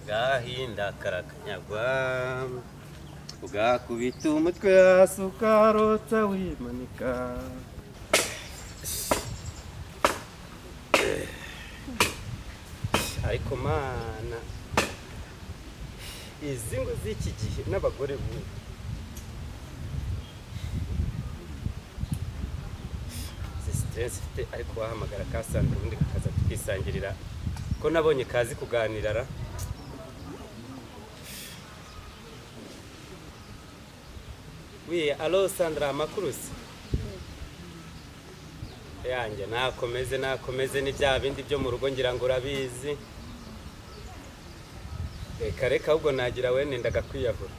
Gahinda karakanyagwa, ugakubita umutwe hasi ukarotsa wimanika. Ariko mana, izi ngo z'iki gihe n'abagore bubu, izi stress mfite. Ariko wahamagara Kasandra ubundi kakaza tukisangirira, ko nabonye kazi kuganira ra. Oui, allô Sandra, amakuru se? Yanjye nakomeze nakomeze, ni bya bindi byo mu rugo, ngira ngo urabizi. Reka reka, ahubwo nagira we nendaga kwiyahura.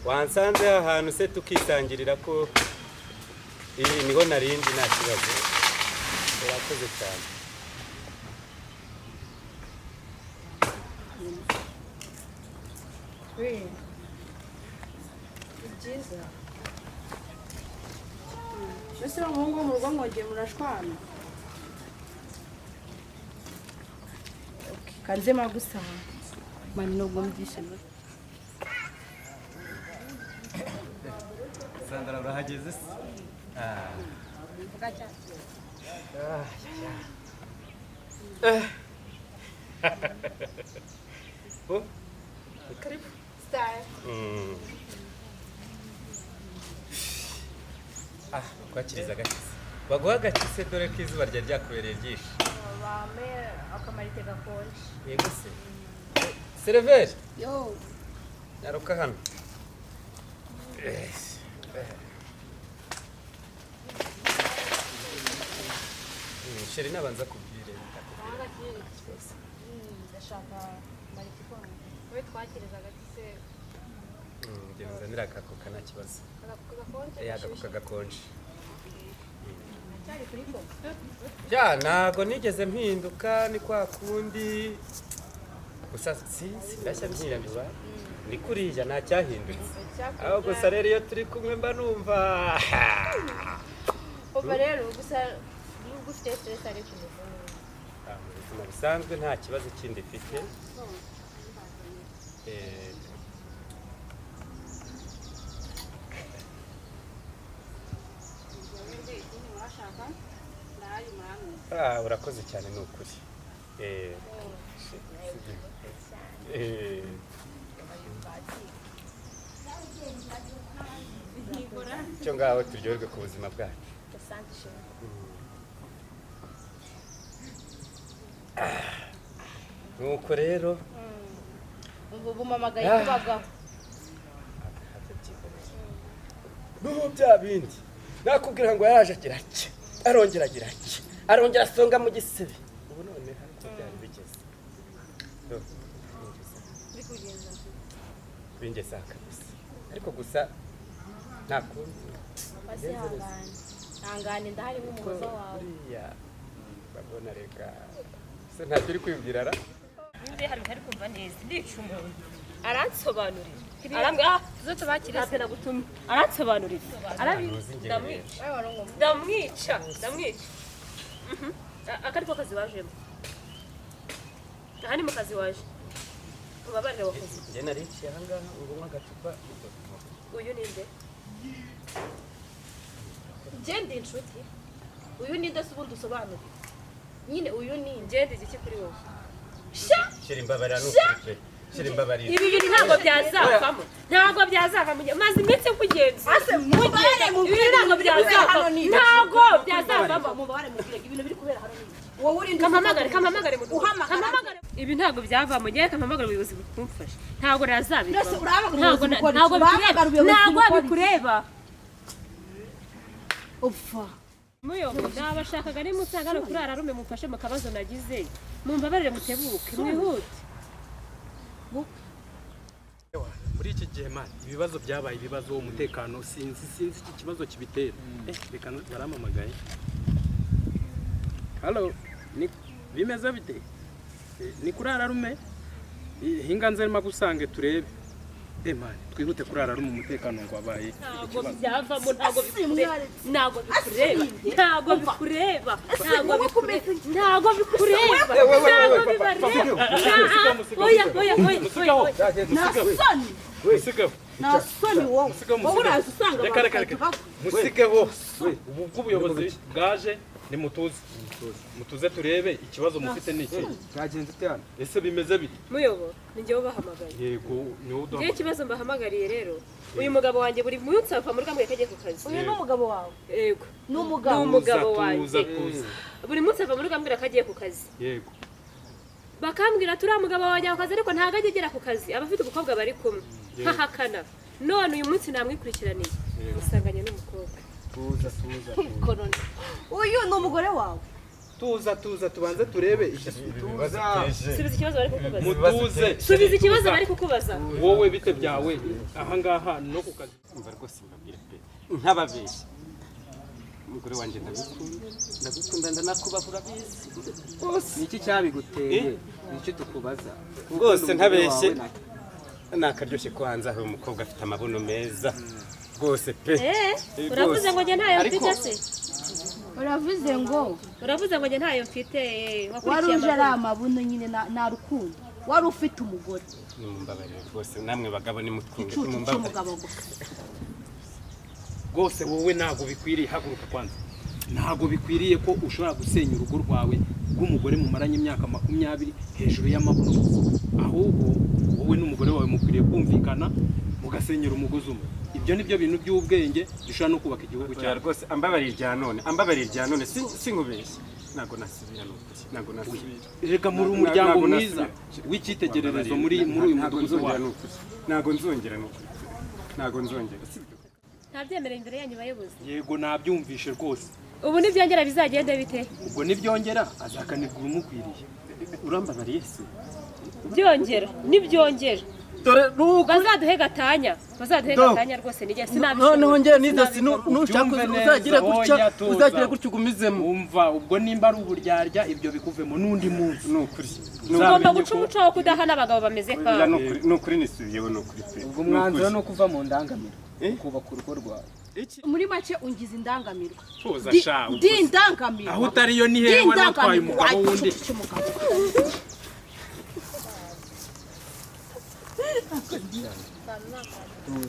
Wansanze ahantu se tukisangirira, ko iyi niho narindi, nta kibazo. Urakoze cyane. Oui. Ni byiza. Mbese wa muhungu wo mu rugo mwongeye murashwana? Kanze magusanga. Mani nubwo mbyishe. Sandra, urahageze se? Ah. Ah, ya, ya. Eh. Oh, karibu. Star. Ah, kwakiriza agakise. Baguha agakise, dore ko izuba ryari ryakubereye ryinshi. Bame akamarite gakonje. Yego se. Serveur, Yo. nyaruka hano. Chéri, nabanza kubwire. Ndakubwira. Ikibazo. Ndashaka marite ikonje. Wowe twakiriza agakise. Genda uzanire agakoka, nta kibazo. Agakoka gakonje. Eh, agakoka gakonje. Cyari kuri ko. Ya, ntago nigeze mpinduka, ni kwa kundi gusa sindashya mpindura, ni kuriya, nta cyahindutse. Aho gusa rero iyo turi kumwe mba numva Kuva rero gusa nubwo ufite stress ariko umeze neza. Ah, mu buzima busanzwe nta kibazo kindi mfite. Ikindi murashaka ndahari muramwe. Ah, urakoze cyane, ni ukuri. Cyo ngaho turyoherwe ku buzima bwacu. Asante shema. Nuko rero Ubu bumamagaye Ah. kubagaho. N'ubu bya bindi nakubwira ngo yaraje agira ati, arongera agira ati, arongera asonga mu gisebe. Ubu none ariko byari bigeze. Do, bingeze. Uri kugenda. Bingeze aha kabisa, ariko gusa nta kundi. Basi hangane. Hangane, ndahari nk'umuhoza wawe. Buriya babona, reka se ntacyo uri kwibwira ra. Nimba hari ntari kumva neza, ndica umuntu aransobanurira, arambwira ah Tuzo tubakire. Ntabwo nagutumye, aransobanurira, arabi Ntuzi njyewe. Ndamwica. Wewe wari ngomba. Ndamwica, ndamwica. Aka ariko kazi wajemo, aha ni mu kazi waje, ubabarire wakoze. Njye nariciye ahangaha ngo nywe agacupa. Uyu ni nde? Njye ndi inshuti. Uyu ni nde se ubundi usobanure? Nyine uyu ni nde? Njye ndi igiki kuri wowe? Sha! Shyira imbabarira, ni ukuri pe, shyira imbabarira. Ibi bintu ntabwo byazavamo, ntabwo byazavamo, maze iminsi nkugenzura. Ase mubare. Ibi ntabwo byazavamo, ntabwo byazavamo. Mubare mubwire ibintu biri kubera hano ni iki? Wowe uri nde? Kampamagare, kampamagare mu Uhamagara. Kampamagare. Ibi ntabwo byavamo, ngewe kampamagare ubuyobozi bumfashe, ntabwo nazabivamo. Mbese urahamagara Ntabwo ubuyobozi bukora iki? ntabwo Urahamagara bikureba, ubuyobozi ntabwo bukora iki? bikureba. Upfa. Muyombo, nabashakaga ni musanga hano kuri ararume, mumfashe mu kabazo nagize, mumbabarire, mutebuke, mwihute. Muri iki gihe man, ibibazo byabaye ibibazo, umutekano sinzi, sinzi iki kibazo kibitera. Reka baramamagaye. Halo, ni bimeze bite? Ni kuri ararume? Hinga nze magusange turebe. Man, twihute kurara ari mu mutekano ngo abaye Ntabwo ikibazo. byavamo, ntabwo bikureba, ntabwo bikureba, ntabwo bikureba, ntabwo bikureba, ntabwo bikureba, ntabwo bibareba. Oya, oya, oya, oya. Nta soni. Musigeho. Nta soni wowe. Musigeho. Wowe uraza usanga Reka, reka, reka. Musigeho. Ubu bw'ubuyobozi bwaje, ni mutuze, mutuze turebe ikibazo mufite ni iki. Byagenze ute hano? Ese bimeze bite? Muyobo, ni njyewe ubahamagaye. Yego, ni wowe Njyewe uduhamagaye. ikibazo mbahamagariye rero, uyu mugabo wanjye buri munsi ava muri kamwe kajya ku kazi. Uyu ni umugabo wawe? Yego. Ni umugabo. Ni umugabo Tuza, wanjye. tuza. Buri munsi ava muri kamwe kagiye ku kazi. Yego. Bakambwira turiya mugabo wanjye ku kazi, ariko ntabwo ajya agera ku kazi, aba afite umukobwa bari kumwe, nkahakana. None uyu munsi namwikurikiraniye, musanganye n'umukobwa. Tuza, tuza. Korona. Uyu ni umugore wawe? Tuza, tuza, tubanze turebe Tuza. Subiza ikibazo bari kukubaza. Mutuze. Subiza ikibazo bari kukubaza. Wowe bite byawe ahangaha no ku kazi? Umva rwose mbabwire pe, ntababeshya, umugore wanjye ndagukunda, ndagukunda, ndanakubaha, urabizi rwose. Ni iki cyabiguteye? Ni iki tukubaza? Rwose ntabeshye. Umugore wawe. Ni akaryoshye ko hanze aho umukobwa afite amabuno meza rwose pe. Eh, uravuze ngo njye ntayo Ariko- mfite se? Uravuze ngo Uravuze ngo njye ntayo mfite, eh, wari wakurikiye uje ari amabuno. amabuno nyine, nta rukundo wari ufite umugore. Nimumbabarire rwose, namwe bagabo nimutwunge. Igicucu Nimumbabarire. cy'umugabo gusa. Rwose wowe ntabwo bikwiriye, haguruka kwanza. Ntabwo bikwiriye ko ushobora gusenya urugo rwawe rw'umugore mumaranye imyaka 20 hejuru y'amabuno gusa. Ahubwo wowe n'umugore wawe mukwiriye kumvikana, mugasenyera umugozi umwe. Ibyo ni byo bintu by'ubwenge bishobora no kubaka igihugu Oya cyacu. rwose, ambabariye irya none, ambabariye irya none, sinkubeshye, ntabwo nasubira, ni ukuri ntabwo nasubira. Reka, muri umuryango Ntabwo mwiza nasubira. w'icyitegererezo muri uyu Ntabwo mudugudu nzongera, wacu. ni ukuri ntabwo nzongera, ni ukuri ntabwo nzongera, sibyo? Ntabyemereye imbere yanyu bayobozi? Yego, nabyumvishe rwose. Ubu nibyongera bizagende bite? Ubwo nibyongera azakanirwa urumukwiriye. Urambabariye se? Byongera, nibyongera Dore nuko bazaduhe gatanya, bazaduhe Do. gatanya rwose, nijye sinabishobora. Noneho njye nize si nushaka Ubyumve neza, uzagire gutya. oya, tuza. Uzagire gutya ugumizemo. Umva, ubwo nimba ari uburyarya, ibyo bikuvemo n'undi munsi. Ni ukuri. Tugomba Uzamenye guca ko- umuco wo kudahana abagabo bameze Oya, nkawe. ni ukuri, ni ukuri nisubiyeho, ni ukuri pe. Ubwo Ni umwanzuro ukuri. ni ukuva mu ndangamirwa, Eh? kubaka urugo rwawe. Iki? Muri make ungize indangamirwa. Tuza sha, Ndi indangamirwa. Aho utariyo ni Ndi hehe? Wari watwaye indangamirwa. umugabo wundi. Igicucu cy'umugabo.